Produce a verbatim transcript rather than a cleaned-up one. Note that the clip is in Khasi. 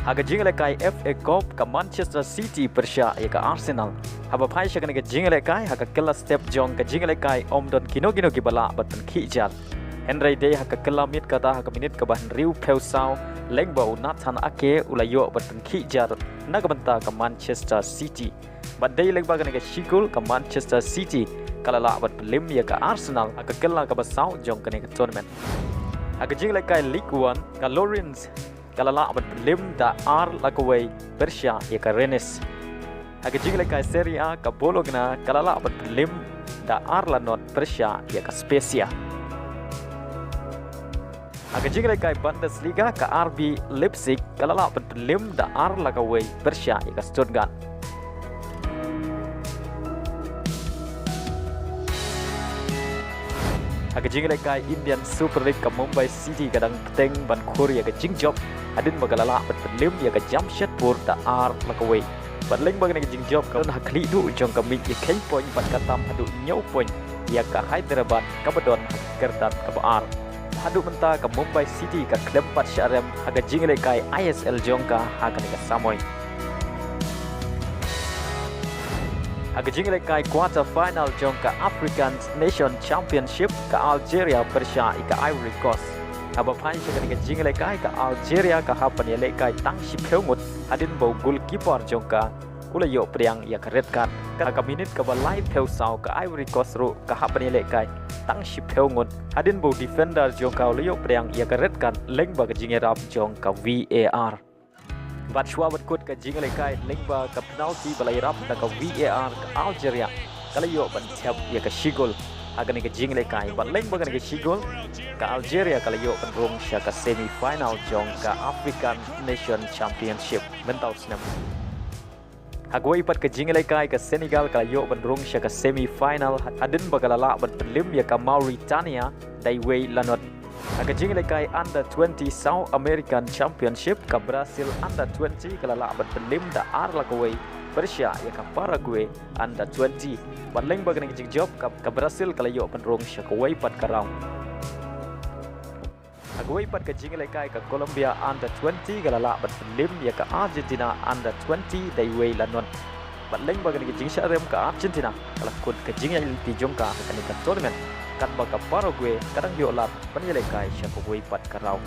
Ha ka jingïalehkai F A Cup, ka Manchester City pyrshah ïa ka Arsenal. Haba phai sha kane ka jingïalehkai, ha ka kylla step jong ka jingïalehkai ym don kino kino kiba lah ban pynkhih jar. Hynrei dei ha ka kylla miet kata, ha ka minit kaba hynriewphew saw, lyngba u Nathan Ake u la ïoh ban pynkhih jar na ka bynta ka Manchester City. Bad dei lyngba kane ka shi gol ka Manchester City ka la lah ban pynrem ïa ka Arsenal ha ka kylla kaba saw jong kane ka tournament. Ha ka jingïalehkai Ligue One, ka Lorient ka la lah ban pynrem da ar la kawei pyrshah ïa ka Rennes. Ha ka jingïalehkai Serie A, ka Bologna ka la lah ban pynrem da ar la not pyrshah ïa ka Spezia. Ha ka jingïalehkai Bundesliga, ka R B Leipzig ka la lah ban pynrem da ar la kawei pyrshah ïa ka Stuttgart. Ha ka jingïalehkai Indian Super League, ka Mumbai City ka dang bteng ban khur ïa ka jingjop hadien ba ka la lah ban pynrem ïa ka Jamshedpur da ar la kawei. Bad lyngba kane ka jingjop ka don ha khlieh duh jong ka miej ïakheiñ point bad ka tam haduh hynñiew point ïa ka Hyderabad kaba don ha ka kyrdan kaba ar. Haduh mynta ka Mumbai City ka khlem pat shah rem ha ka jingïalehkai I S L jong ka ha kane ka samoi. Ha ka jingïalehkai quarter final jong ka African Nation Championship, ka Algeria pyrshah ïa ka Ivory Coast. Haba phai sha kane ka jingïalehkai, ka Algeria ka hap ban ïalehkai tang shiphew ngut hadien ba u goalkeeper jong ka u la ïoh pdiang ïa ka red card. Ha ka minit kaba laiphew saw, ka Ivory Coast ruh ka hap ban ïalehkai tang shiphew ngut hadien ba u defender jong ka u la ïoh pdiang ïa ka red card lyngba ka jingïarap jong ka V A R. Bad shuwa ban kut ka jingïalehkai lyngba ka penalty ba la ïarap da ka V A R, ka Algeria ka la ïoh ban thep ïa ka shi gol ha kane ka jingïalehkai. Bad lyngba kane ka shi gol, ka Algeria ka la ïoh ban rung sha ka semi final jong ka African Nation Championship mynta u snem. Ha kawei pat ka jingïalehkai, ka Senegal ka la ïoh ban rung sha ka semi final hadien ba ka la lah ban pynrem ïa ka Mauritania da iwei la not. Ha ka jingïalehkai under twenty South American Championship, ka Brazil under twenty ka la lah ban pynrem da ar la kawei pyrshah ïa ka Paraguay under twenty. Bad lyngba kane ka jingjop, ka, ka Brazil ka la ïoh ban rung sha kawei pat ka round. Ha kawei pat ka jingïalehkai, ka Colombia under twenty ka la lah ban pynrem ïa ka Argentina under twenty da iwei la not. Bad lyngba kane ka jingshah rem, ka Argentina ka la kut ka jingïaid lynti jong ka ha kane ka tournament, katba ka Paraguay ka dang ïoh lad ban ïalehkai sha kawei pat ka round.